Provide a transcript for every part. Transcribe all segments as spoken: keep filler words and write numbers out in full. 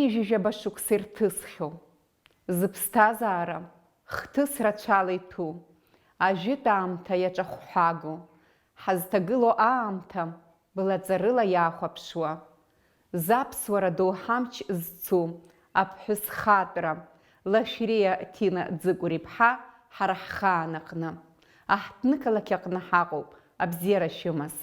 Ҩажәижәаба шықәса ирҭысхьоу, зыԥсҭазаара хҭыс рацәала иҭәу, ажәытә аамҭа иаҿахәҳәагоу, ҳазҭагылоу аамҭа блаҵарыла иаахәаԥшуа, заԥсуара доуҳа амч зцу аԥҳәыс хаатәра Лашәриа Ҭина Ӡыкәыр-иԥҳа ҳара ҳхаан аҟны, аҳҭнықалақь аҟны ҳаҟоуп, абзиара шәымаз.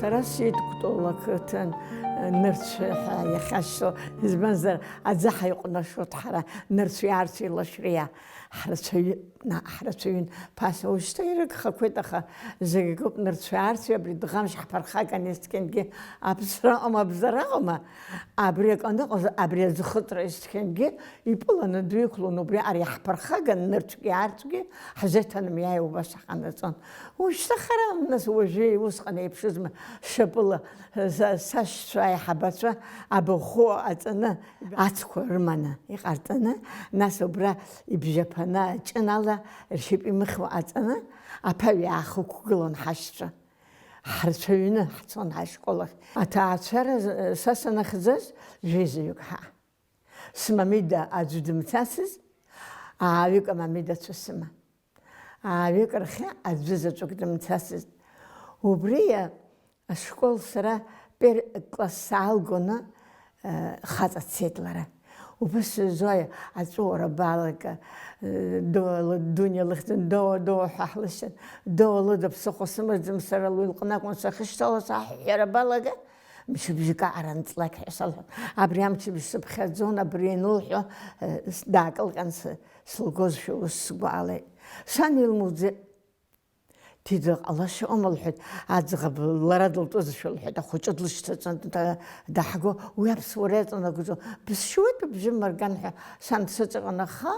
Сара сидгәтәоула ақыҭан, нырцә ҳәа иахьашьҭоу, избанзар, аӡы ҳаиҟәнашоит ҳара, нырцәи аарцәи Лашәриа. Ҳрацәаҩы-, на-, ҳрацәаҩын. Ԥаса уажәшьҭа ирыгхақәеит, аха зегь акоуп, нырцәи аарцәи абри дӷамшь ҳԥырхаган есқьынгьы аԥсра ыҟам, абзара ыҟама? Абри акы аныҟаз, абри аӡхыҵра есқьынгьы ипыланы дҩықәлон, убри ари ҳԥырхаган нырцәгьы аарцәгьы ҳзеҭанамиааи убас ҳҟанаҵон. Уажәшьҭа хара, нас уажәы усҟан еиԥшызма шьапыла са-, сашьцәа аиҳабацәа абахәы аҵаны, ацқәа рыманы иҟарҵаны, нас убра ибжьаԥаны аҷын ала ршьапы имыхьуа аҵаны, аԥаҩ иаахықәгылон ҳашьцәа. Ҳарцәаҩны ҳцон ҳашкол ахь. Аҭаацәара з-, са санахьӡаз жәеизаҩык ҳаҟан. Смамида аӡә дымцасыз, ааҩык амамидацәа сыман. Ааҩык рхы аӡәы заҵәык дымцасызт. Убри ашкол сара пер-, класс саалгоны, э, хаҵа дцеит лара. Убыс Зоиа аҵәуара балага, э, Доуа лы-, Дуниа лыхьӡын, Доуа, Доуа ҳәа ҳлышьҭан. Доуа лыда ԥсыхәа сымаӡам сара, луи лҟны акәын сахьышьҭалаз, аҳәҳәара балага. Мчыбжьык аҟара нҵлак ҳәа салҳәон. Абри амчыбжь сыԥхьаӡон, абри ианылҳәо, э, с-, даакылҟьан сы-, сылгозшәа ус сгәы алеит. Сан илмуӡеит. Ҭиӡа ҟалашьа ыҟам, лҳәеит, аӡӷаб лара дылтәызшәа, лҳәеит, ахәыҷы длышьҭаҵан да-, даҳго, уи аԥсуара иаҵанакӡо, бысшьуеит, бжьы марган ҳәа сан дсыҵаҟан, аха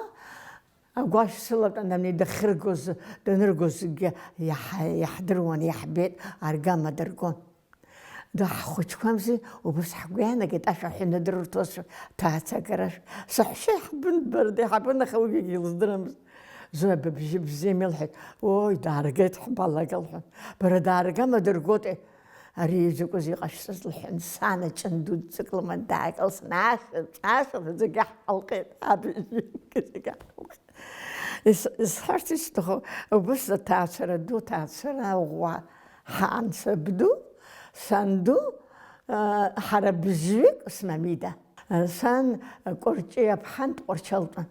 агәашә сылатәан, ани дахьыргоз, даныргозгьы иаҳ-, иаҳдыруан, иаҳбеит, аргама дыргон. Даҳхәыҷқәамзи, убас ҳгәы иаанагеит, ашәа ҳәаны дырырҭозшәа, ҭаацагарашәа. Саҳәшьа иаҳбын, бара деиҳабын, аха уигьы илыздырамызт. Зоиа быбжьы бзиами лҳәеит. Ои, дааргеит ҳбалага лҳәон. Бара дааргама дырготи? Ари изакәыз иҟашәҵаз лҳәон. Сан аҷын дуӡӡак лыман даакылсны, ашәа, ашәа зегьы ҳалҟьеит, абжьы зегьы ҳалҟьеит. Ис-, исҳәарц исҭаху, убыс аҭаацәара ду, ҭаацәара ӷәӷәа ҳаан сабду, санду, а, ҳара бжьҩык смамида. Сан Кәырҷиаԥҳан Тҟәарчалтәын.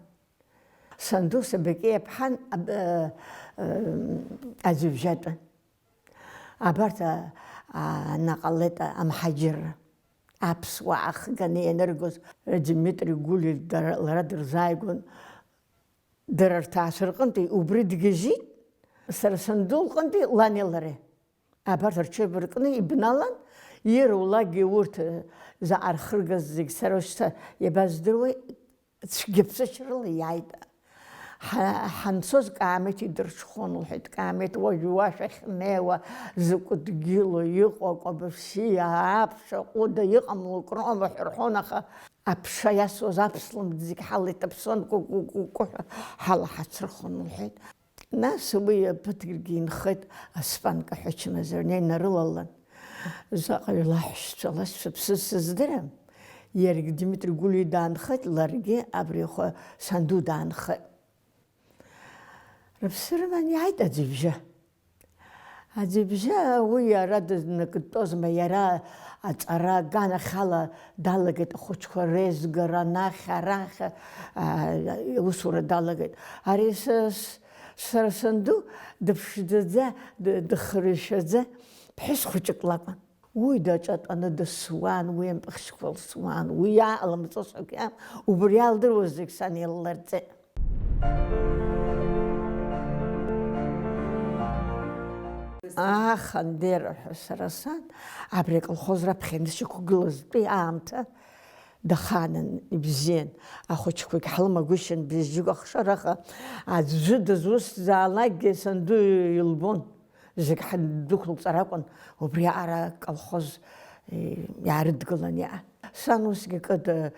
Санду Сабаки иаԥҳан аб-, а, а, Аӡҩыбжьатәын. Абарҭ, а, а, наҟ ҟалеит амҳаџьырра. Аԥсуаа ахганы ианыргоз Димитри Гәлиа дара, лара дырзааигәан. Дара рҭаацәа рҟынтәи убри дгьежьит, сара санду лҟынтәи лани лареи. Абарҭ рҽеибаркны ибналан, иара улагьы урҭ, э, заҟа рхыргаз зегь сара шьҭа иабаздыруеи, цәгьаԥсышьарыла иааит. Ҳа-, ҳанцоз Каамеҭ идырҽхәон, лҳәеит, Каамеҭ уажәы уа шәахьнеиуа, закәы дгьылу иҟоу акәабашьиа, аԥша ҟәыда иҟамло акроума ҳәа рҳәон, аха аԥша иасуаз аԥслымӡ зегь ҳалеиҭаԥсон, ку-ку-ку-ку ҳәа ҳалаҳацырхон, лҳәеит. Нас уи ԥыҭкгьы инхеит, аспанка ҳәа ачымазара инарылалан. Заҟаҩы лаҳәшьцәа, лашьцәа ԥсыз сыздырам. Иаргьы Дмитри Гәлиа даанхеит, ларгьы абри хәа санду даанхеит. Рыԥсы рыман иааит аӡҩыбжьа. Аӡҩыбжьа уи иара дызнакыдтәозма, иара аҵара аганахьала далагеит, ахәыҷқәа реизгара анахь, арахь, а, иусура далагеит. Ари са с-, Сара санду дыԥшӡаӡа, д-, дыхырҩашәаӡа ԥҳәыс хәыҷык лакәын. Уи даҿатәаны дысуан, уи ампахьшьқәа лсуан, уи иааҟалымҵо шәак иам-, убри алдыруаз зегь сан илларҵеит. Аха, Андера ҳәа сара сан, абри аколхоз раԥхьа инышьақәгылазтәи аамҭа даханын, ибзиан. Ахәыҷқәагь ҳлымагәышьан, бжьык ахшараха, аӡәы дызусҭзаалакгьы санду илбон. Зегь ҳдәықәылҵар акәын, убри аҟара аколхоз, е, иаарыдгылан иаан. Сан усгьы кыд, е,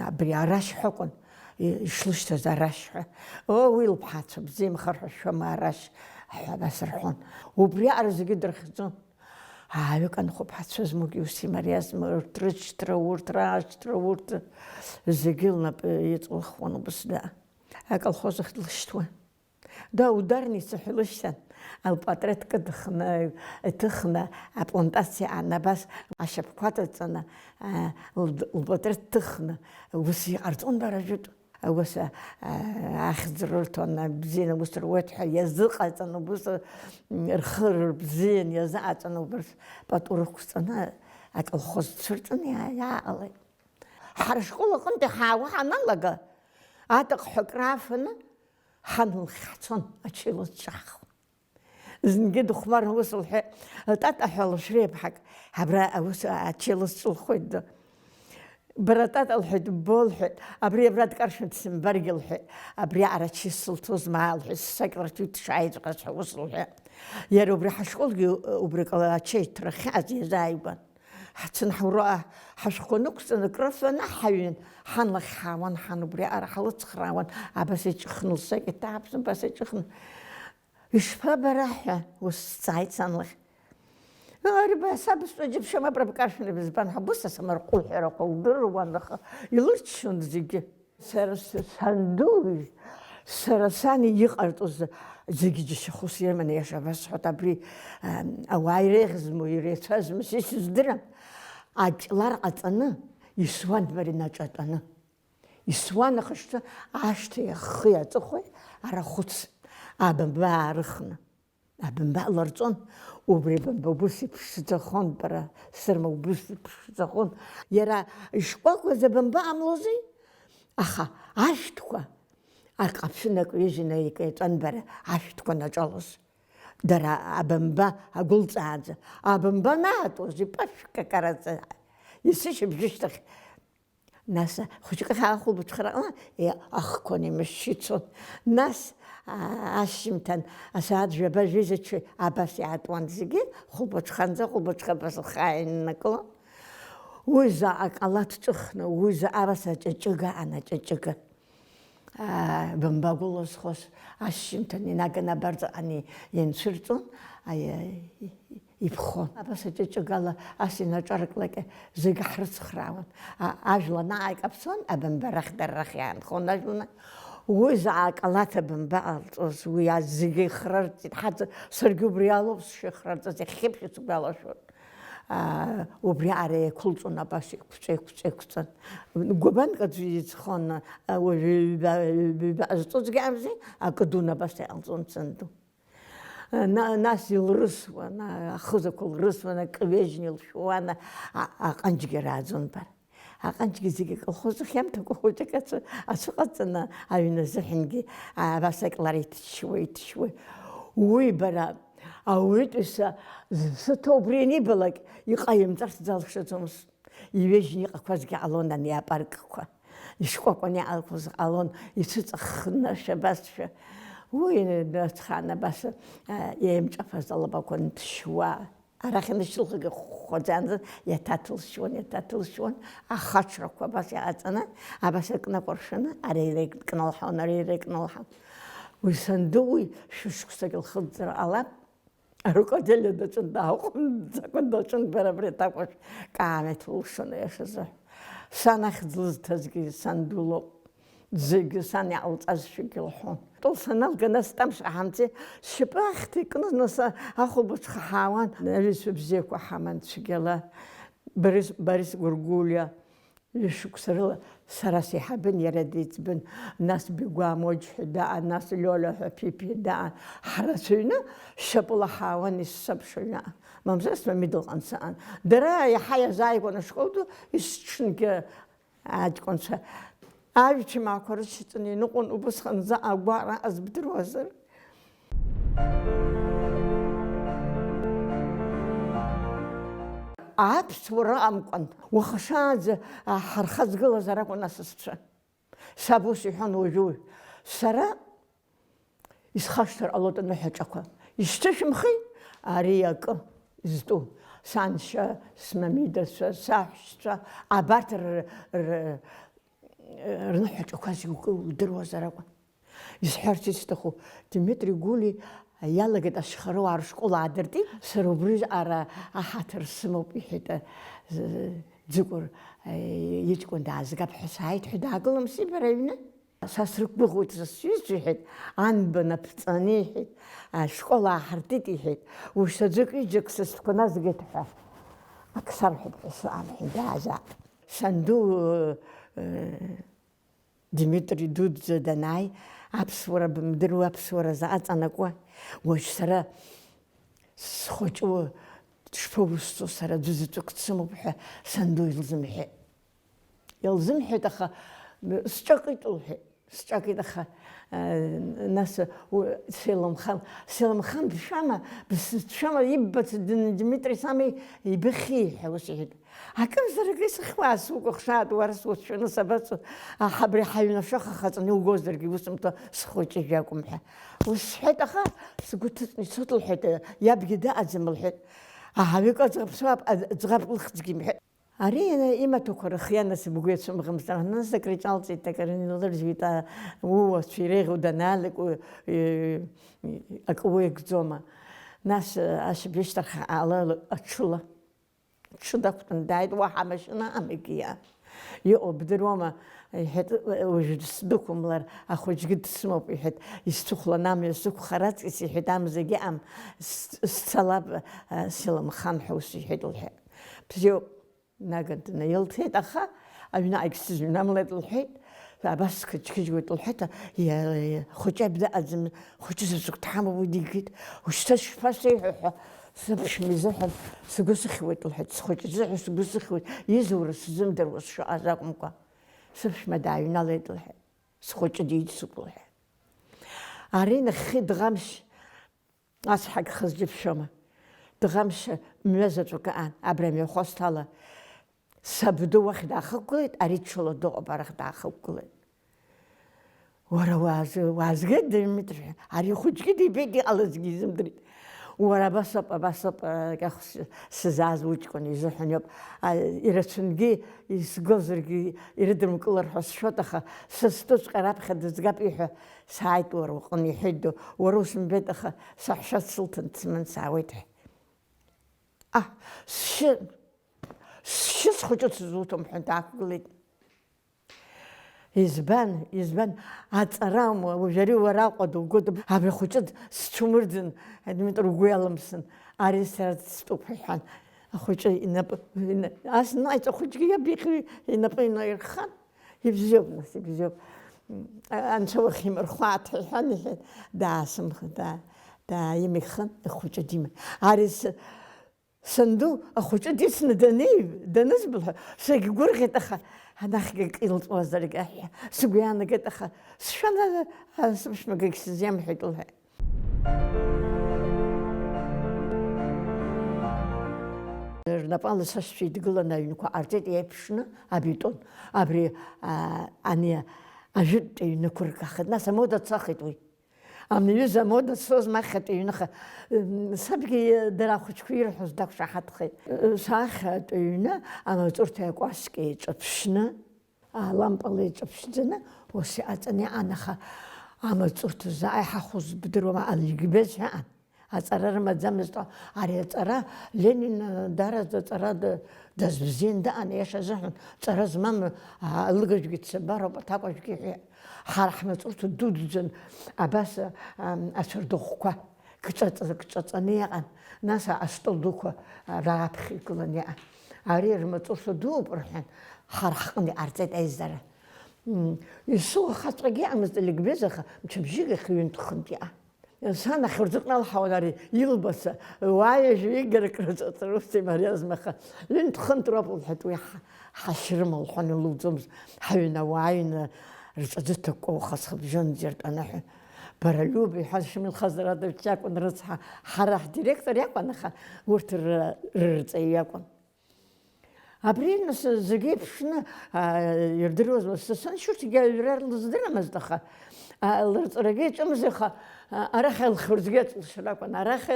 абри арашь ҳәа акәын, и-, ишлышьҭаз арашь ҳәа. О, уи лԥҳацәа бзиамхар ҳәа шәома арашь ҳәа абас рҳәон. Убри аҟара зегьы дырхьӡон. Ааҩык анхәыԥҳацәа змоугьы ус имариазма, урҭ рышьҭра, урҭ раашьҭра, урҭ зегьы лнапы иҵылхуан убыс да. Аколхоз ахь длышьҭуан. Да, ударница ҳәа илышьҭан, лпатреҭ кыдхны, иҭыхны, аплантациа аан абас ашьапқәа ҵаҵаны, а, лд-, лпатреҭ ҭыхны, ус иҟарҵон дара жәытә. Ус, а, ахьӡ рырҭон, бзианы ус руеит ҳәа иазыҟаҵаны, ус, м, рхы рыбзиан иазыҟаҵаны, убырҭ пату рықәҵаны, аколхоз дцәырҵын иаа-, иааҟалеит. Ҳара ашкол аҟынтәи ҳаауа ҳаналага, атыҟҳәа акраафаны, ҳан лхь ҳцон, ачеи лызҿаҳхуан. Зынгьы дыхәмарны ус лҳәеит, Тата ҳәа лышәреиԥҳак, абра аус ачеи лызҿылхуеит ду. Бара, Тата, лҳәеит, ббо, лҳәеит, абри абра дкаршәны дсымбаргьы, лҳәеит, абри аҟара ачеи сылҭозма, лҳәеит, ссакьларҭ уи дшааиҵәҟьаз ҳәа ус лҳәеит. Иара убри ҳашколгьы убри акала ачеи ҭрахьаз иазааигәан. Ҳцын ҳаура ҳашәҟәқәа нықәҵаны, крыфаны ҳаҩын, ҳан лахь ҳаауан, ҳан убри аҟара ҳлыцхраауан, абас иҿыхны лсакьа ҭааԥсны, абас иҿыхны. Ишԥа бара ҳәа ус сҵааит сан лахь. Арба, саб сҿы џьыбшьам, абра бкаршәны бызбан ҳәа, бус асамарҟәыл ҳәарақәа лдыруан, аха илырччон зегьы. Сара с-, сандуи, сара сани иҟарҵоз зегьы џьашьахәыс ирыман, иаша абасҳәоит, абри, ам, ауаа иреиӷьызма, иреицәазма, са исыздырам. Аҷлар ҟаҵаны, исуан бара инаҿатәаны. Исуан ахышҭа ашҭеи ахи аҵыхәеи арахәыц, абамба аарыхны. Абамба ларҵон, убри абамба убыс иԥшӡахон, бара, сырма убыс иԥшӡахон. Иара ишкәакәаз абамба ҟамлози? Аха ашәҭқәа аҟаԥшьы накҩыжьны икеиҵәан, бара, ашәҭқәа наҿалоз. Дара абамба агәылҵаанӡа, абамба анаатуаз, ипашәк акараӡа, есышьыбжьышьҭахь. Нас хәыҷык ахьаахәылбыҽхара ҟалан, е, ахқәа неимашьшьы ицон. Нас, а, ашьжьымҭан асааҭ жәаба жәеиза ҽы абас иаатуан зегьы, хәылбыҽханӡа, хәылбыҽха абас лхы ааиннакылон. Уи заҟа акалаҭ ҿыхны, уи заҟа абас аҷыҷыга ан, аҷыҷыга. Аа, бымбагәылазхоз, ашьжьымҭан инаганы абарҵаҟаны ианцәырҵуан, аиа, иԥхон. Абас аҷыҷыгала ас инаҿарклакьа зегьы ҳрыцхраауан. А, ажәла анааикаԥсон, абымба рахь дара рахь иаанхон ажәла. Уи заҟа акалаҭ абымба ҟалҵоз, уи а зегьы ихрарҵеит. Ҳаӡ-, саргьы убри алоуп сшыхрарҵаз, иахьхьыԥхьыӡ сгәалашәоит. Аа, убри аара еиқәылҵон, абас еиқәҵәа, еиқәҵәа, еиқәҵан. Гәабанк аӡәы иӡхон, а, уажәы ҩба, ҩба, ҩба ҟазҵозгьы амзи, акы дуны абас иҟалҵон санду. На-, нас илрысуан, а, ахызақәа лрысуан, акы ҩежьны илшәуан, а, аҟанџьгьы рааӡон, бара. Аҟанџьгьы зегьы аколхоз ахьамҭақәа хәыҷык ацәы-, ацәыҟаҵаны, аҩны азыҳәангьы, а, абас аклар иҭшьуа, иҭшьуа. Уи, бара, ауаҩытәыҩса зыԥсы ҭоу убри анибалак, иҟаимҵарц залшаӡомызт. Иҩежьны иҟақәазгьы ҟалон ани апаркқәа. Ишкәакәаны иҟақәаз ҟалон, ицәыҵаххны, шәа абасшәа. Уи дацхан абас, а, еимҿаԥаз алабақәа нҭшьуа. Арахь анышьҭылхгьы хәхәаӡанӡа иаҭаҭылшьуан, иаҭаҭылшьуан, ахаҽрақәа абас иҟаҵаны, абас акнакәыршаны, ара ира икналҳауан, ара ира икналҳауан. Уи санду уи шәышықәсагь лхыҵзар ҟалап, арукаделиа даҿын, дааҟәымҵӡакәа даҿын, бара абри аҭакәажә каамеҭ лылшон, аиашазы. Сан ахьӡ лызҭазгьы санду лоуп. Зегьы сан иҟалҵазшәагьы лҳәон. Тәыл саналга, нас Тамшь Аҳамӡе сшьапы ахьҭа икны, нас ахәылбыҽха ҳаауан, аҩызцәа бзиақәа ҳаман цәгьала, Борис, Борис Гәыргәлиа, Ҩышықәса рыла сара сеиҳабын, иара деиҵбын, нас Бигәа Моџь ҳәа даан, нас Лиола ҳәа Ԥиԥи даан. Ҳрацәаҩны шьапыла ҳаауан есышықәса аҩныҟа. Мамзар Смамида лҟны саан. Дара иаҳа иазааигәан ашкол ду, есыҽынгьы аҷкәынцәа аҩ-чымаақәа рыцәаҵаны иныҟәон, убысҟан заҟа агәаҟра азбдыруазар. Аԥсуара амкәан, уаха шаанӡа, а, ҳархаҵгылазар акәын асасцәа. Саб ус иҳәон уажәы-уажә. Сара исхашҭыр ҟалоит аныҳәаҿақәа. Исҭышәымхи, ари акы зтәу. Саншьа, смамидацәа, саҳәшьцәа, абарҭ р-, р-, рныҳәаҿақәа зегь укы-, удыруазар акәын. Исҳәарц исҭаху, Дмитри Гәли иалагеит ашьхаруаа рышкол аадыртит, сара убри аҟара аҳаҭыр сымоуп, иҳәеит, а, з-, Ӡыкәыр, а, иҷкәын даазгап ҳәа сааит ҳәа даагылан сибар аҩны. Са срықәгәыӷуеит са сҩызцәа, иҳәеит, анбан аԥҵаны, иҳәеит, ашкол ааҳартит, иҳәеит, ушьҭа ӡәык-ҩыџьак са стәқәа назгеит ҳәа. Ак сарҳәап ҳәа сыҟам ҳәа даазаап. Санду, э, Дмитри дуӡӡа данааи, аԥсуара бымдыруа, аԥсуара заҟа ҵанакуа, уажә сара схәыҷы дышԥаусҭо, сара аӡәы заҵәык дсымоуп ҳәа санду илзымҳәеит. Илзымҳәеит, аха сҿакит лҳәеит. Сҿакит, аха, э, нас, у, Селымхан, Селымхан дшәама, бсыцәшәама, иббац Д-, Дмитри Сами ибыхьи ҳәа ус иҳәеит. Акымзарак исыхьуа сукәыхшааит, уара суцәшәаны сабацо, аха абри ҳаҩнашаха хаҵаны иугозаргьы усымҭо схәыҷыжә акәым ҳәа. Ус сҳәеит, аха сгәы ҭыҵны ицоит лҳәеит, иабгьы дыҟаӡам лҳәеит. Аҳаҩык аӡӷаб суап, аӡ-, ӡӷаб лыхьӡгьы имҳәеит. Ари имаҭәақәа рыхиан, нас бгәы иацәымӷымзар, нас акры иҿалҵеит, акры инлыржәит, а, ууацәа иреиӷьу данаалак, у-, э, акы уеигӡома? Нас, э, ашьыбжь ашьҭахь ала аҽыла, аҽы дақәтәан дааит, уаҳа амашьына амагьы иа-, иҟоу бдыруама? Иҳәеит, уажә сдәықәымлар, ахәыҷгьы дсымоуп, иҳәеит, исцәыхәлан амҩа сықәхар аҵкьыс, иҳәеит, амзагьы аам, с-, сцалап, э, Селымхан ҳәа ус иҳәеит, лҳәеит. Бзиоуп. Нага днаилҭеит, аха аҩныҟагь сызнамлеит лҳәеит, абас сқыџьқыџьуеит лҳәеит, иа-, иа-, хәыҷы абна аӡым, хәыҷы заҵәык дҳамоуп, уи дигеит, ушьҭа шԥасеиҳәо ҳәа сыԥшәма изыҳәан сгәы сыхьуеит лҳәеит, схәыҷы изыҳәан сгәы сыхьуеит, изура сзымдыруа сшыҟаз акәымкәа, сыԥшәма дааҩналеит лҳәеит, схәыҷы дицуп лҳәеит. Ари нахьхьи дӷамшь Ацҳагь хазџьыԥшьома. Дӷамшьа мҩа заҵәык аан, абра амҩахәасҭала. Сабду уахь даахықәгылеит, ари ҽыла дыҟоуп, арахь даахықәгылеит. Уара уааз-, уаазгеит, Дмитри, ари хәыҷгьы дибеит, иҟалазгьы изымдырит. Уара абас ауп, абас ауп, а, ах, с-, сызааз уҷкәын изыҳәан иоуп. А, ирацәангьы изгозаргьы ирыдымкылар ҳәа сшәоит, аха са стәыҵәҟьа раԥхьа дызгап иҳәа, сааит уара уҟны, иҳәеит ду, уара усымбеит, аха саҳәшьа дсылҭан дсыман саауеит ҳәа. Аҳ, сшьы, сшьы схәыҷы сызуҭом ҳәа даақәгылеит. Избан, избан, аҵара амуа, уажә ари уара Аҟәа дугоит, абри ахәыҷы сцәымырӡын, Дмитри угәы иалымсын, ари сара дыстәуп ҳәа иҳәан. Ахәыҷы инапы, ина-, ас наиҵ ахәыҷгьы иабихьи инапы инаирххан, ибзиоуп, нас, ибзиоуп. А-, анцәа уахьимырхәааит ҳәа иҳәан, иҳәеит, даасымх-, да-, дааимихын, ахәыҷы дима. Ари с-, Санду ахәыҷы дицны данеи-, данызбылҳәа, сагьгәырӷьеит, аха анахьгьы акы илҵуазаргьы аҳәа сгәы иаанагеит, аха сшәан, а, сыԥшәмагагь сызиамҳәеит лҳәеит. Рнапала сашьцәа идгыланы аҩнқәа ҟарҵеит еиԥшны абетон. Абри, а, ани ажәытә ҩнықәыргахеит, нас амода цахит уи. Амҩыза амода цозма ахьатә ҩныха, м, сабгьы дара ахәыҷқәа ирҳәоз дақәшаҳаҭхеит. Сахьатә ҩны амаҵурҭа акәасқьа еиҿаԥшны, алампала еиҿаԥшӡаны, ус иҟаҵаны иҟан, аха амаҵурҭа заҟа иҳахәоз бдыруама, аликбез ҳәа аҟан. Аҵара рымаӡамызт, ари аҵара, Ленин, даараӡа аҵара д-, дазбзиан дыҟан, иаша азыҳәан, ҵара змам, а, лыгажәгьы дсабароуп, аҭакәажәгьы ҳәа. Ҳара ҳмаҵурҭа дудӡан, абас, ам, ацәардӷәқәа кҿаҵа-, кҿаҵаны иҟан, нас астол дуқәа, а, рааԥхьа игылан иҟан. Ари рмаҵурҭа дууп, рҳәан, ҳара ҳҟны иҟарҵеит аизара. М, исоу ахаҵәҟьагьы иҟамызт, ликбез, аха мчыбжьык ахь ҩынтә-хынтә иҟан. Сан ахьурӡы кналҳауан ари илбаца, уааҩажәа игарак рыҵаҵарусти мариазма, аха ҩынтә-хынтә роуп, лҳәеит, уи ҳа-, ҳашьрыма, лҳәан, илуӡомызт, ҳаҩны ауаа аҩны рҿаӡы ҭакәкәа ухацхыбжьон џьыртә аныҳәа. Бара Лиуба иҳәаз шәмилхазар ада шәакәын рыцҳа, ҳара ҳдиректор иакәын, аха урҭ ры-, рырҵаҩы иакәын. Абри, нас, зегьы еиԥшны, аа, ирдыруазма, са саншьурҭагьы аҩра лыздырамызт, аха, аа, лырҵарагьы иаҿымзи, аха, аа, арахь лхырӡгьы аҵлашар акәын, арахь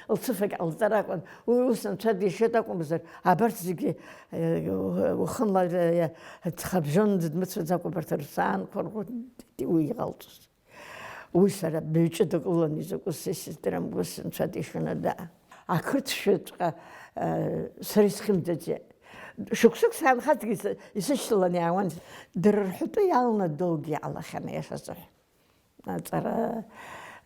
лцыфагь ҟалҵар акәын, уи ус анцәа дишеит акәымзар, абарҭ зегьы, э, уахынла, э, ҵхабжьон дмыцәаӡакәа абарҭ рсаанқәа рҟәыд уи иҟалҵоз. Уи сара быҩ ҷыдак лылан, изакәыз са исыздырам, ус нцәа дишаны даа. Ақырҭшәаҵәҟьа, э, сара исхьымӡаӡеит. Шықәсык саанхазгьы ис-, исышьҭаланы иаауан. Дара рҳәатәы иаланы Долгьы иҟалахьан, аиаша азыҳәа. Аҵара,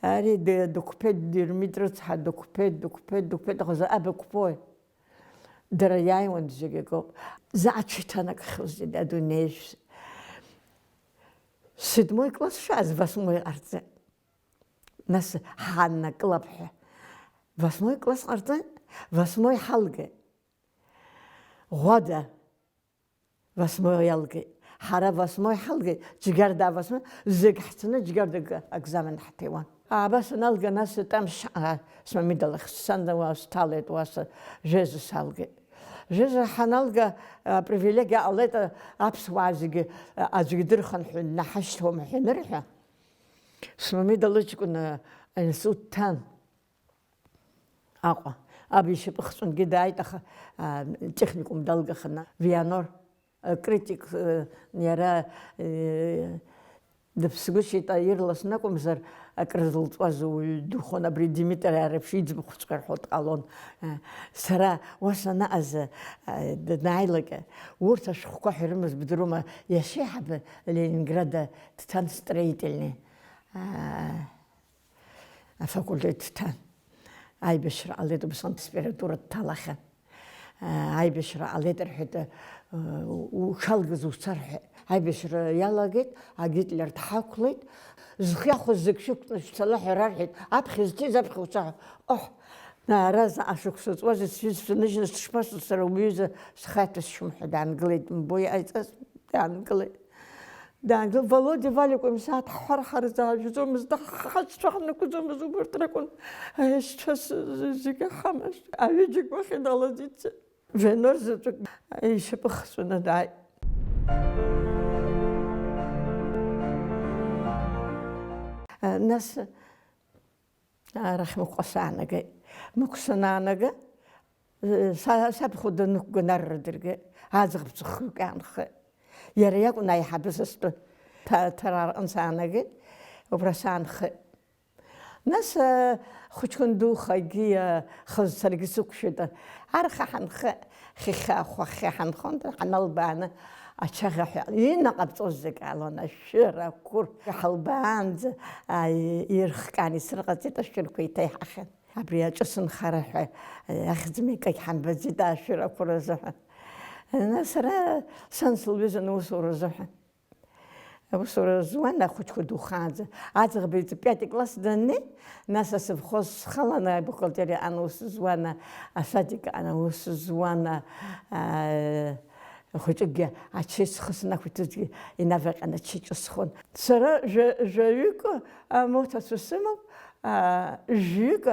ари д-, дықәԥеит, Дырмит рыцҳа, дықәԥеит, дықәԥеит, дықәԥеит, аха заҟа бықәԥои? Дара иааиуан зегь акоуп. Заҟа ҽыҭанакхьоузеи, дад, адунеи жәз-, седьмой класс шааз, восьмой ҟарҵеит. Нас ҳааннакылап ҳәа. Восьмой класс ҟарҵеит, восьмой ҳалгеит. Ӷәада восьмой иалгеит. Ҳара восьмой ҳалгеит, Џьгьарда восьмой, зегь ҳцаны Џьгьарда г-, экзамен ҳҭиуан. Абас аналга, нас Тамшь, а, смамида лахь сан уа сҭалеит, уа с-, Жеза салгеит. Жеза ҳаналга, а, привилегиа ҟалеит, а, аԥсуаа зегьы, а, аӡәгьы дырхынҳәын, наҳашьҭуам ҳәа анырҳәа, смамида лыҷкәын, а, аинститут дҭан. Аҟәа. Аб ишьапыхҵәынгьы дааит, аха, а, техникум далгаханы. Вианор, а, критик, а, иара, э, дыԥсгәышьеит, а, ирласны акәымзар, акры зылҵуаз уаҩ духон, абри Димитр Арыԥшь иӡбахәҵәҟьа рҳәо дҟалон. Э, сара уа санаҟаз, а, данааилак, урҭ ашәҟәқәа ҳәа ирымаз бдыруама, иашьеиҳабы Ленинграда дҭан, строительный. А, афакультет дҭан. Аибашьра ҟалеит, убысҟан атемпература дҭалахьан. Аибашьра ҟалеит рҳәеит, уҽалгаз уцар ҳәа. Аибашьра иалагеит, агитлер дҳақәлеит. Зхы иахәоз зегь шәықәҵны шәцала ҳәа рарҳәеит. Аԥхьа изҭиз аԥхьа уца ҳәа. Оҳ, ара заҟа шықәса ҵуазеи, сҩызцәа ныжьны сышԥасҵо сара, уҩыза схы аҭәасшьом ҳәа даангылеит, мбои, иҟаиҵаз даангылеит. Дангыл, Володиа, Валиа, Кәымсаҭ, ҳҳәар ҳарзаажәӡомызт, ҳхацәа ҳнықәӡомызт, убарҭ ракәын аишьцәа зегьы ҳамаз. Аҩыџьагь уахь иналаӡит. Венор заҵәык ишьапы хҵәаны дааит. Нас арахь Мықәҟа саанагеит. Мықә санаанага, са-, саб хәы данықәган арра дыргеит, аӡӷаб ҵхҩык иаанхеит. Иара иакәын аиҳабы са стәы, Ҭа-, Ҭарарҟан саанагеит, убра саанхеит. Нас, а, хәыҷқәа ндухагьы, а, хыз саргьы сықәшәеит. Арха ҳанхы, хыхь, ахәахьы ҳанхон, ҳаналбааны, ачаӷьаҳәа инаҟарҵоз зегь ҟалон, ашәыр, ақәыр. Ҳалбаанӡа, а, и-, ирхкаан исырҟаҵеит, ашәырқәа еиҭа иҳахьан. Абри аҿы сынхара ҳәа, а, ахьӡ-мекагь ҳамбаӡеит, ашәыр, ақәыр азыҳәан. Нас сара сан сылҩызан усура азыҳәан. Аусура зуан ахәыҷқәа духаанӡа. Аӡӷаб иҵ-, пиати класс даннеи, нас асовхоз схаланы абухгалтериа аҟны аус зуан, асадик аҟны аус зуан, аа, хәыҷыкгьы ачеи схы санақәиҭызгьы инаваҟьаны ачеи ҿысхон. Сара жәа-, жәаҩык амоҭацәа сымоуп, аа, жәҩык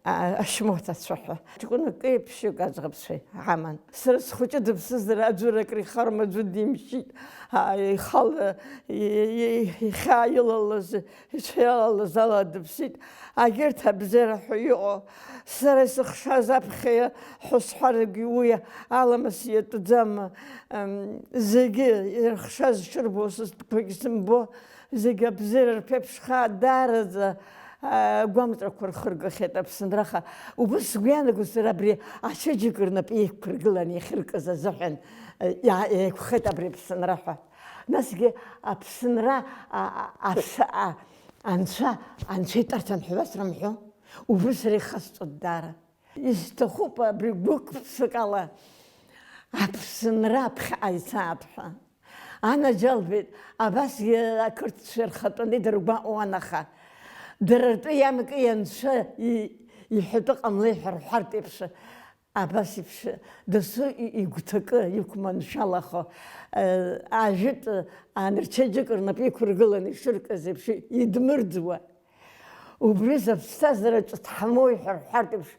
а-, ашьмоҭацәа ҳәа. Ҷкәынак еиԥшьҩык аӡӷабцәа аман. Сара схәыҷы дыԥсызар, аӡәыр акры ихарма, аӡәы димшьит. А, ихала, и-, и-, ихьаа илалаз, ицәа иалалаз ала дыԥсит. Агьырҭ абзиара ҳәа иҟоу. Сара исыхшаз аԥхьа ҳәа сҳәаргьы уи аламыс иатәӡам. Ам, зегьы ирыхшаз шырбо, сызтәқәагь сымбо. Зегь абзиара рԥеиԥшхаа, даараӡа, аа, агәамҵрақәа рхыргахьеит Аԥсынра, аха убыс сгәы иаанагоит сара абри ачеиџьыка рнапы еиқәыргыланы иахьыркыз азыҳәан, иа-, еиқәхеит абри Аԥсынра ҳәа. Насгьы Аԥсынра, а, а, аԥс-, а, анцәа, анцәа итәарҭан ҳәа уасрымҳәо, убри сара ихасҵоит даара. Исҭахуп абри гәык-ԥсыкала Аԥсынра аԥхьаҟа ицааит ҳәа. Анаџьалбеит, абасгьы ақырҭцәа рхатәаны идыргәаҟуан, аха дара ртәы иамкы ианцәа и-, иҳәатәы ҟамлеи ҳәа рҳәартә еиԥш, абас еиԥш дасу и-, игәҭакы иқәманшәалахо, э, ажәытә анырцәаџьык рнапы иқәыргыланы ишыркыз еиԥш идмырӡуа. Убри зыԥсҭазаараҿы дҳамои ҳәа рҳәартә еиԥш,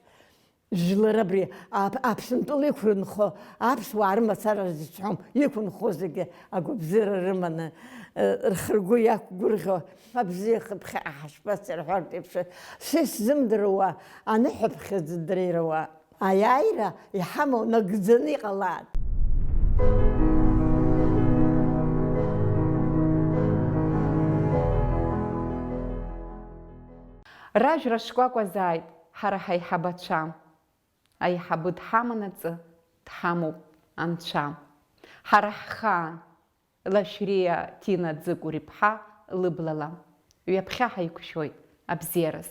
Жәлар абри ап-, Аԥсынтәыла иқәырынхо аԥсуаа рымацара зысҳәом, иқәынхо зегьы агәабзиара рыманы, э, рхы-ргәы иақәгәырӷьо, абзиа хыԥхьаҟа ҳашԥацеи рҳәартә еиԥш, са исзымдыруа аныҳәаԥхьыӡ дреируа аиааира иҳамоу нагӡаны иҟалааит. Ражәра шкәакәазааит ҳара ҳаиҳабацәа. Аиҳабы дҳаманаҵы дҳамоуп Анцәа. Ҳара ҳхаан, Лашәриа Ҭина Ӡыкәыр-иԥҳа лыблала, ҩаԥхьа ҳаиқәшәоит абзиараз.